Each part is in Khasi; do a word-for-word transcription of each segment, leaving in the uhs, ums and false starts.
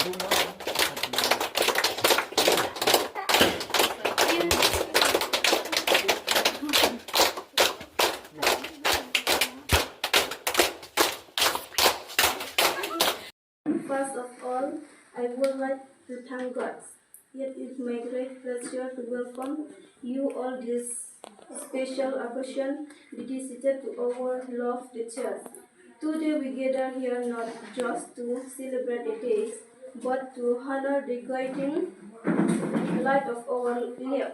First of all, I would like to thank God. Yet it's my great pleasure to welcome you all this special occasion dedicated to our love the church. Today we gather here not just to celebrate a day, but to honor the guiding light of our life.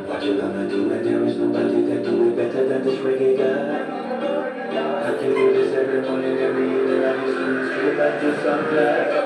What you gonna do when there is nobody that do it better than this reggae guy? I can do this every morning, every evening. I just wanna straight back to sunrise.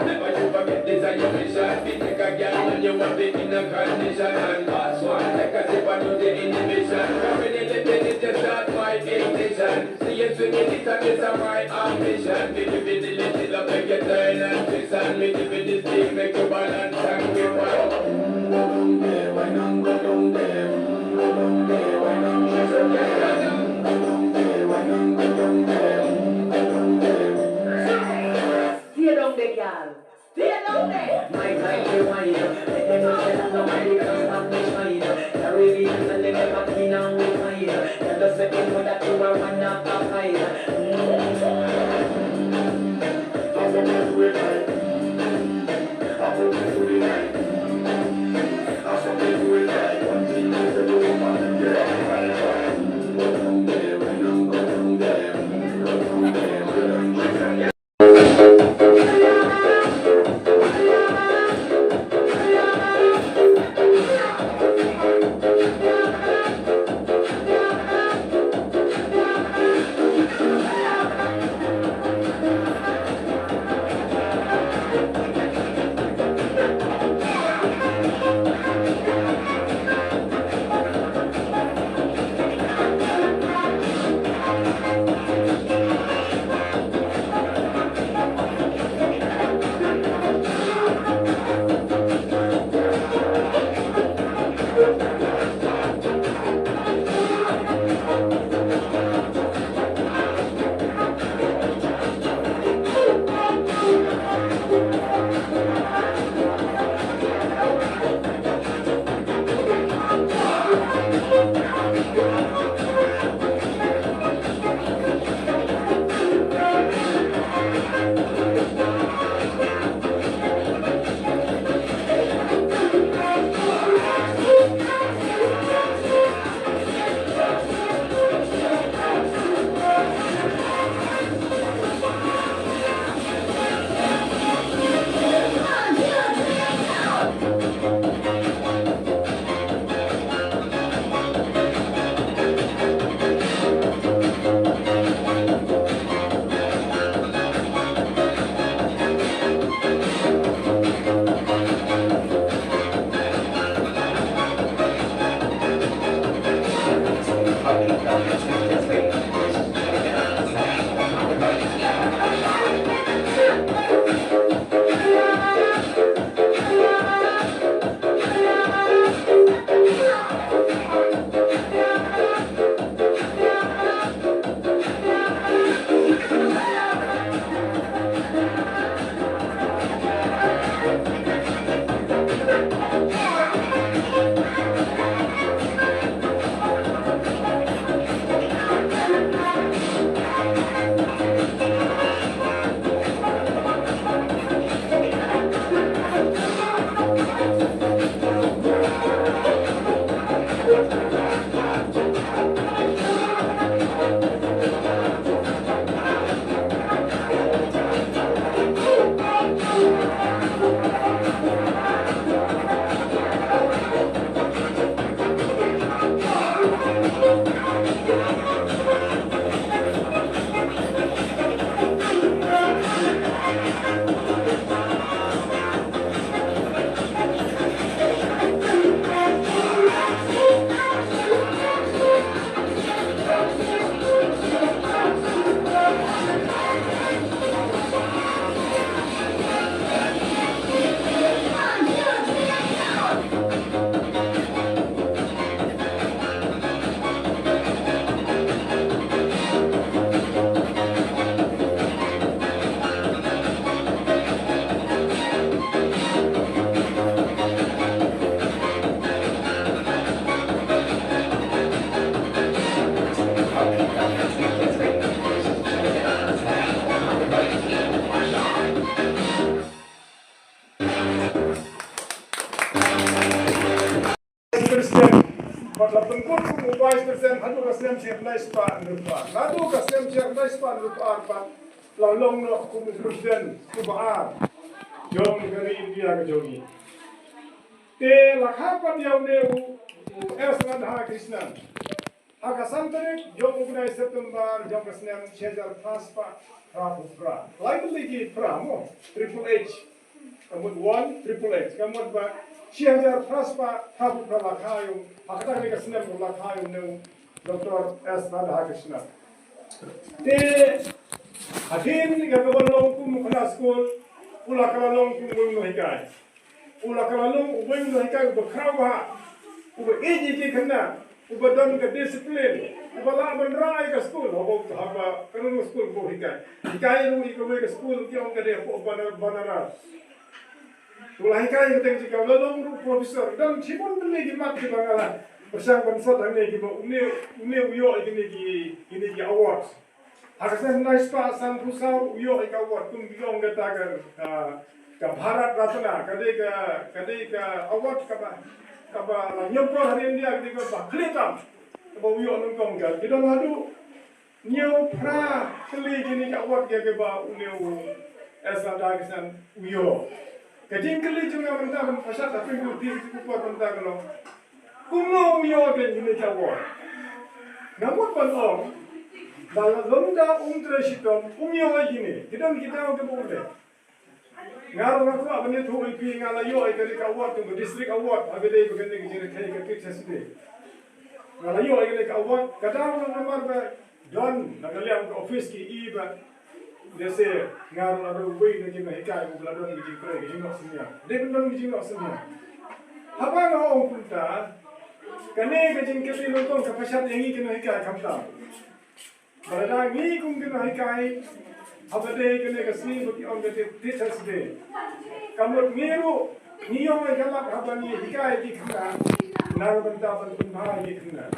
Never you forget this and your mission. Take a girl when you want it in a condition and boss one. Take a sip and lose the inhibition. Coming in the minute, just start my ignition. See you swinging it and it's a my ambition. Be giving the little love, make you turn and twist and me giving this thing, make you balance and rewind. Go down there, wine and go down there. Go down there, wine and go down there. Go down there, wine and go down there. Go down there. Stay down there, girl. Stay down there. My time to wine. Let them know that I'm the one who comes from the China. Caribbean and they never been on the fire. Tell us President, bad la pynkut kum u Vice President haduh ka snem shi hajar khyndai spah hynriewphew ar. Naduh ka snem shi hajar khyndai spah hynriewphew ar pat la long noh kum u President uba ar jong ka ri India ka jong ngi. Te la kha pat ïa une u, u S Radhakrishnan ha ka san tarik jong u bnai September jong ka snem shi hajar phra spah phraphew phra. Lai tylli ki phra mo, triple H. Ka mut one triple H, ka mut ba shi hajar phra spah phraphew phra la kha ïa u, ha kata ka snem la kha ïa u ne u Doctor S Radhakrishnan. Te hadien ïa kaba long kum u khynnah skul, u la ka la long kum u nonghikai. U la ka la long uwei u nonghikai uba khraw bha, uba ïeit ïa ki khynnah, uba don ka discipline, uba lah ban rah ïa ka skul, haba, haba ka long skul ba u hikai. Hikai ruh ïa kawei ka skul ki ong ka dei hapoh Bana-, Banaras. U la hikai ka teng jingkhaw, la long ruh professor, don shibun tylli ki mat kiba nga la pyrshang ban sot hangne kiba une, une u ïoh ïa kine ki, kine ki awards. Ha ka snem khyndai spah sanphew saw u ïoh ïa ka award kum ki ong kata ka, ka, ka Bharat Ratna, ka dei ka, ka dei ka award kaba, kaba la ñiewkor ha India, ka dei kaba khlieh tam. Kaba u ïoh nyngkong ka, ki don haduh hynñiew phra tylli kine ki award ïa kiba une u S Radhakrishnan u ïoh. Ka jingkylli jong nga mynta ban pyrshah, tapi ngi ti ki por mynta ka long, kumno um ïoh kine ki award? Nga mut ban ong ba lada um trei shitom um ïoh ïa kine. Ki don ki daw kiba u leh. Nga ruh nga kwah ban ïathuh ïa phi, nga la ïoh ïa kane ka award, ka District Award, ha ka dei ba kane ka jingïaleh ka Teachers' Day. Nga la ïoh ïa kane ka award, ka daw namar ba don na ka liang ka office ki i ba, lehse nga ruh nga don uwei na ki nonghikai uba la don ka jingtrei, ka jingnoh synñiang. Dei ban don ka jingnoh synñiang. Haba nga ong kumta, kane ka jingkylli nyngkong ka pyrshah ïa ngi ki nonghikai khamtam. Ba lada ngi kum ki nonghikai, haba dei kane ka sngi ba ki ong ka Teachers' Day, ka mut ngi ruh ngi ïoh ïa ka lad haba ngi hikai ki khynnah na ka bynta ban pynbha ïa ki khynnah.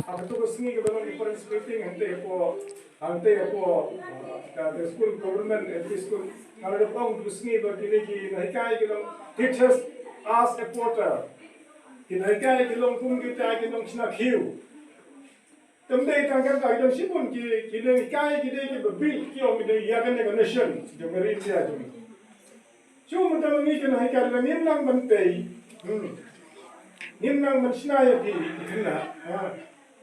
Ha kato ka sngi kaba long ki parents meeting hangtei hapoh, hangtei hapoh, uh, ka, ka school, government L P school, nga la dep ong kato ka sngi ba kine ki nonghikai ki long teachers as a porter. Ki nonghikai ki long kum kita ki nongshna khiew. Te ym dei tang kata, ki don shibun ki, ki nonghikai ki dei kiba build, ki ong ki dei ïa kane ka nation jong ka ri India jong ngi. Shu mynta ma ngi ki nonghikai lada ngim nang ban tei, hmm, ngim nang ban shna ïa ki, ki khynnah, ha.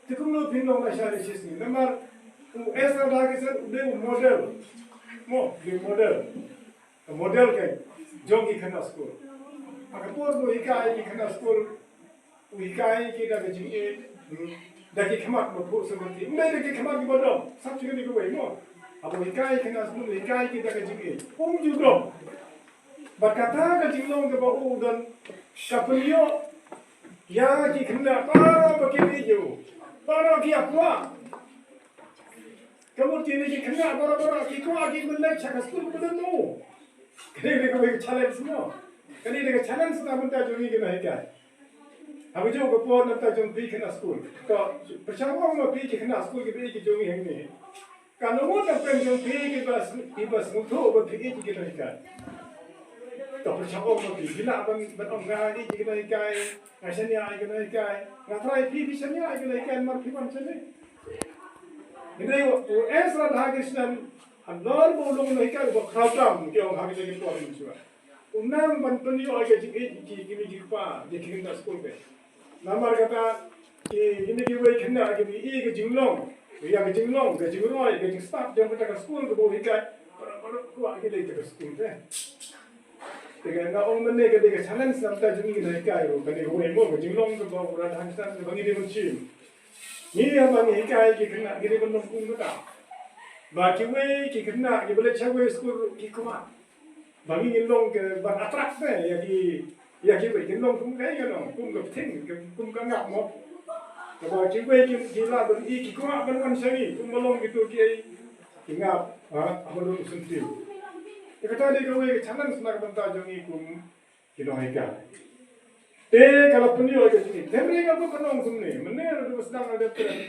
Te kumno phin long lashai lashisngi? Namar u S Radhakrishnan u dei u model. Mo, u dei u model. Ka model ka jong ki khynnah skul. Ha ka por ba u hikai ki khynnah skul, u hikai ki da ka jingïeit, Da ki khmat ba phuh sngewthuh. Ym dei da ki khmat kiba dom. Sap sngewthuh kawei mo. Haba hikai khynnah skul, hikai ki da ka jingïeit. Um ju dom. Bad kata ka jinglong kaba u don ka pynïoh ïa ki khynnah baroh ba ki ïeit ïa u. Baroh ki ïa kwah. Ka mut kine ki khynnah baroh baroh ki kwah ki ban leit sha ka skul kaba don ma u. Kane ka dei ka challenge mo. Kane ka dei ka challenge na bynta jong ngi ki nonghikai. Haba jong ka por na bynta jong phi ki khynnah skul. To pyrshang ong ma phi ki khynnah skul kiba ïeit ki jong ngi hangne. Ka long mut na pdeng jong phi kiba sng-, kiba sngewthuh ba phi ïeit ki nonghikai. To pyrshang ong ma phi ki lah ban, ban ong nga ïeit ki nonghikai, nga shaniah ïa ki nonghikai, nga trai phi phi shaniah ïa ki nonghikai namar phi wan shane. Hynrei u Ezra Radhakrishnan, halor ba u long u nonghikai uba khraw tam, ki ong ha kine ki por mynshuwa. U nang ban pynïoh ïa ka jingïeit ki, ki mei ki kpa, ïa ki khynnah skul ki. Namar kata, ki, kine kiwei khynnah kiba ïohi ka jinglong, ïa ka jinglong, ka jingroi, ka jingstad jong kata ka skul kaba u hikai, baroh baroh kwah ki leit kata ka skul te. Te nga ong mynne ka dei ka challenge na bynta jong ngi ki nonghikai ruh, kane kawei mo ka jinglong kaba u Radhakrishnan kaba ngi dei ban shim. Ngi haba ngi hikai ki khynnah ngi dei ban long kum kata. Ba kiwei ki khynnah kiba leit sha kawei skul ruh ki kwah. Ba ngi ngin long ki ban attract ne ïa ki, ïa kiwei, ngin long kum kaei, ngin long kum ka pthing, kum ka ngap mo. Kaba kiwei ki, ki lah ban i ki kwah ban wan sha ngi, kumba long kito kiei, ki ngap, ha, haba don u syntiew. Te kata dei kawei ka challenge na ka bynta jong ngi kum ki nonghikai. Te ka la pynïoh ïa ka jingïeit. Te hynrei nga kwah ban ong kumne, mynne ruh ba sdang nga dep kren.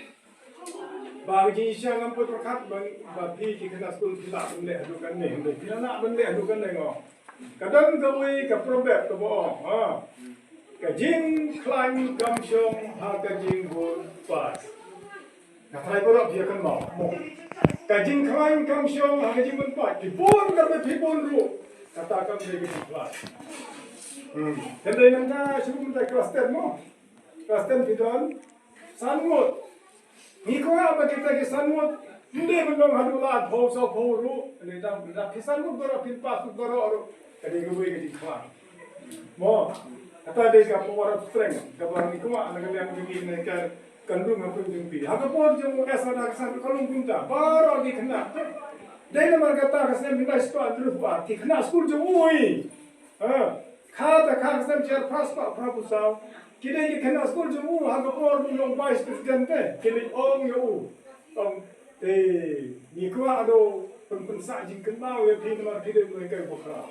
Ba ka jingshisha ngam pat pyrkhat ba, ba phi ki khynnah skul phi lah ban leh haduh katne, hynrei phi lah ban leh haduh katne ngo. Ka don kawei ka proverb kaba ong, ha. Ka jingkhlaiñ kam shong ha ka jingbun paid. Nga tharai baroh phi ïa kynmaw mo. Ka jingkhlaiñ kam shong ha ka jingbun paid. Phi bun kaba phi bun ruh, kata kam dei ka jingkhlaiñ. Hmm. Hynrei nangta shu mynta klas ten mo. Klas ten phi don san ngut. Ngi kwah ba kita ki san ngut ym dei ban long haduh laiphew sawphew ruh. Hynrei da, da phi san ngut baroh phin pass ngut baroh ruh, ka dei kawei ka jingkhlaiñ. Mo, kata dei ka power of strength kaba ngi kwah na ka liang jong ngi ne ka kan rung ha pdeng jong phi. Ha ka por jong u Ezra Radhakrishnan ka long kumta. Baroh ki khynnah. Dei namar kata ka snem hynriew spah hynriewphew ar ki khynnah skul jong u hi. Ha. Kata ka snem hajar phra spah phraphew saw. Ki dei ki khynnah skul jong u ha ka por u long vice president te. Ki leit ong ïa u. Ong, eh, ngi kwah ban pyn, pynsah jingkynmaw ïa phi namar phi dei u nonghikai uba khraw.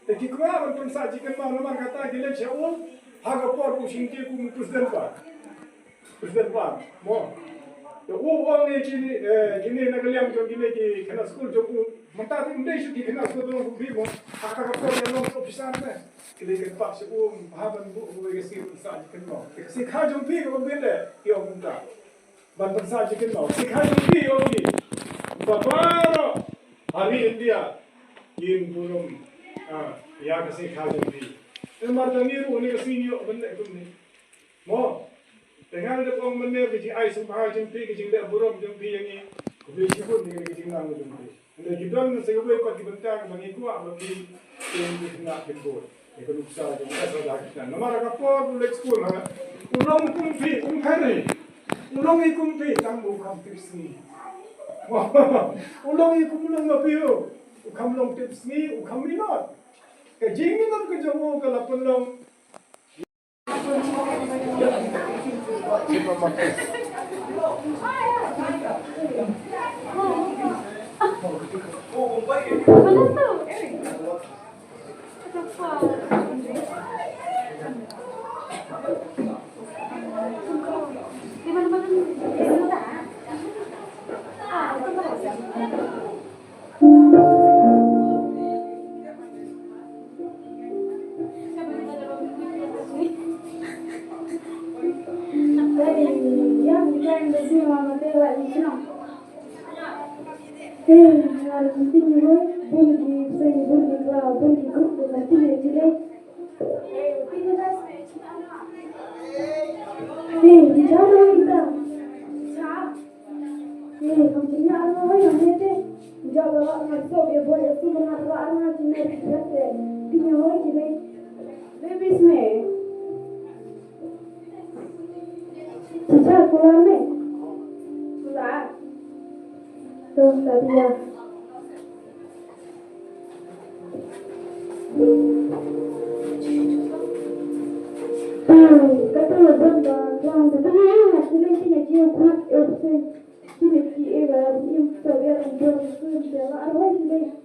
Te ki kwah ban pynsah jingkynmaw namar kata ki leit sha u ha ka por u shim jingkyrkhu kum u president ba. President ba, mo. Te u ong ïa kine, eh, kine na ka liang jong kine ki khynnah skul jong u. Mynta te ym dei shuh ki khynnah skul jong u phi mo. Ha kata ka por ïa long officer ne. Ki dei ki pass sha u ha ban buh ïa ka sngi pynsah jingkynmaw. Te ka sngi kha jong phi ka ban bit eh. Ïa u mynta. Ban pynsah jingkynmaw. Ki kha jong phi ong ki. Ba baroh ha ri India kin burom, ah, ïa ka sngi kha jong phi. Te namar jong ngi ruh kane ka sngi ïoh ban leh kumne. Mo. Te nga dep ong mynne ka jingai sngewbha jong phi, ka jingleh burom jong phi ïa ngi. Khublei shibun ïa ka jingnang jong phi. Hynrei ki don sa kawei pat ki bynta kaba ngi kwah ba phi, phi, phi khynnah phin bud ïa ka nuksa jong u Ezra Radhakrishnan. Namar ha ka por u leit skul ha, u long kum phi, um pher hi. U long hi kum phi, tang ba u kham tip sngi. U long hi kum u long ma phi u. U kham long tip sngi, u kham minot. Ka jingminot ka jong u ka la pynlong Hey, di jauh dah kita. Hey, kamu punya arwah yang dia deh. Jauh lah, nak sok ya, boleh sih, nak lah, nak cina di jatuh. Di nyawa cina. Baby, sini. Chicha kular ne? Kular. Tuh, tadi ya. Tuh, kata lo bang bang bang. Tadi ya, sini sini dia kuat, eh, sini. Sini si Eva, ini saudara yang dia lah arwah sini.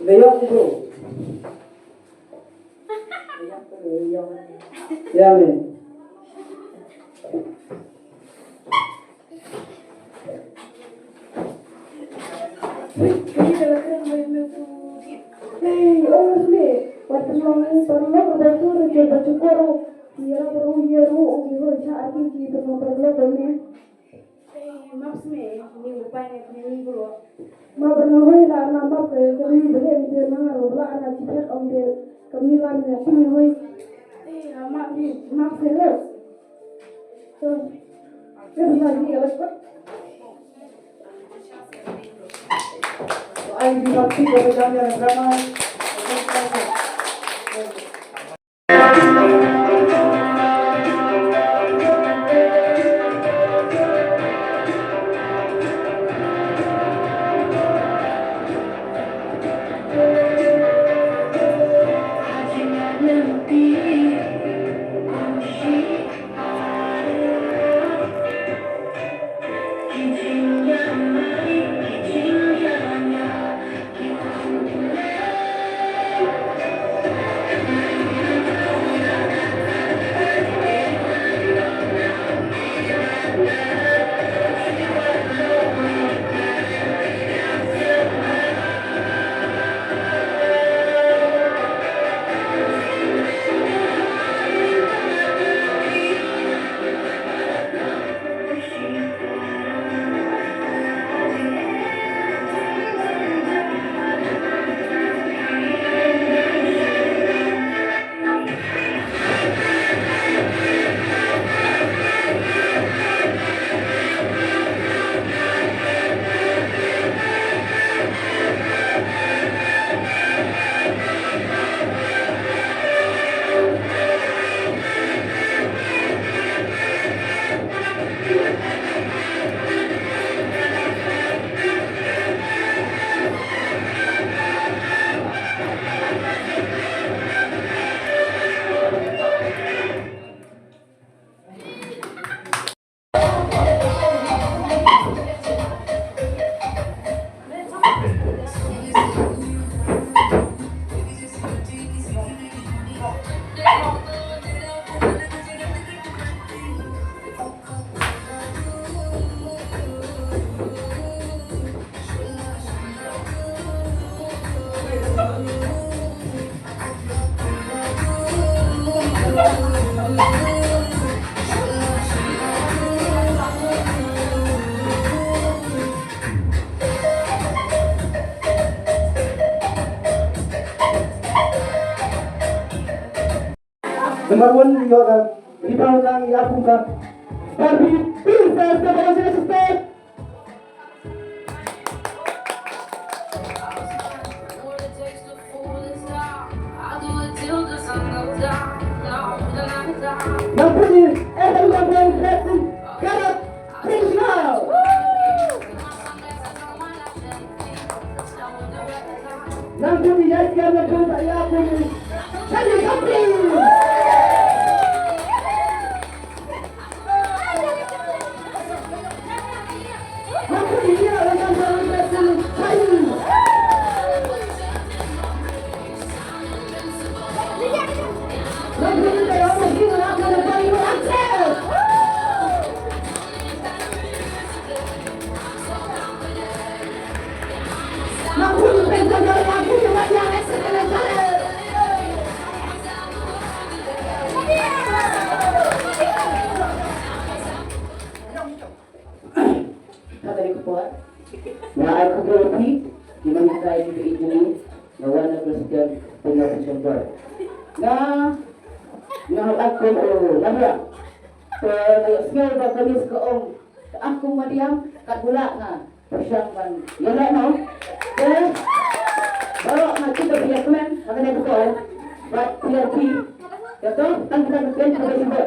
Beyond, bro. Ya, men. Hey, oh, me. Wat nong parlok ba tu re ke ba tu koro. Ira baru ira, oh, ira cha arti ki tu nong parlok ba me. Ei, map sne, ni upai ne ni ni gulo. Map na hoi la na map ke ke ni bele mi de na ro la na chi pet om de ke ni la ni ku ni hoi. Ei, map ni, map ke lo. So, ke na ni ala ko. Ai, di map ki ko jam ya drama. Number one, we got a rebound lang, ya pun ka. Barbie Princess, the ball is step. Number one, F M number one, Captain Gareth Princess. Nang puni ya, ya, ya, ya, ya, ya, puni. Tanya kapri. Nang puni ya, ya, ya, ya, ya, ya, ya. Nang puni ya, ya, ya, ya, ya, ya, ya. Pynlong December. Nga, nga hap kum u Lamia. Te nga sngew ba kane ka ong, te kum madiang, kat bula nga. Pyrshang ban ïaleh noh. Te baroh nga tip ba phi ïa kmen ha kane ka por. Bad phi ïa phi. Ïa to, tang kita ka kmen ka December.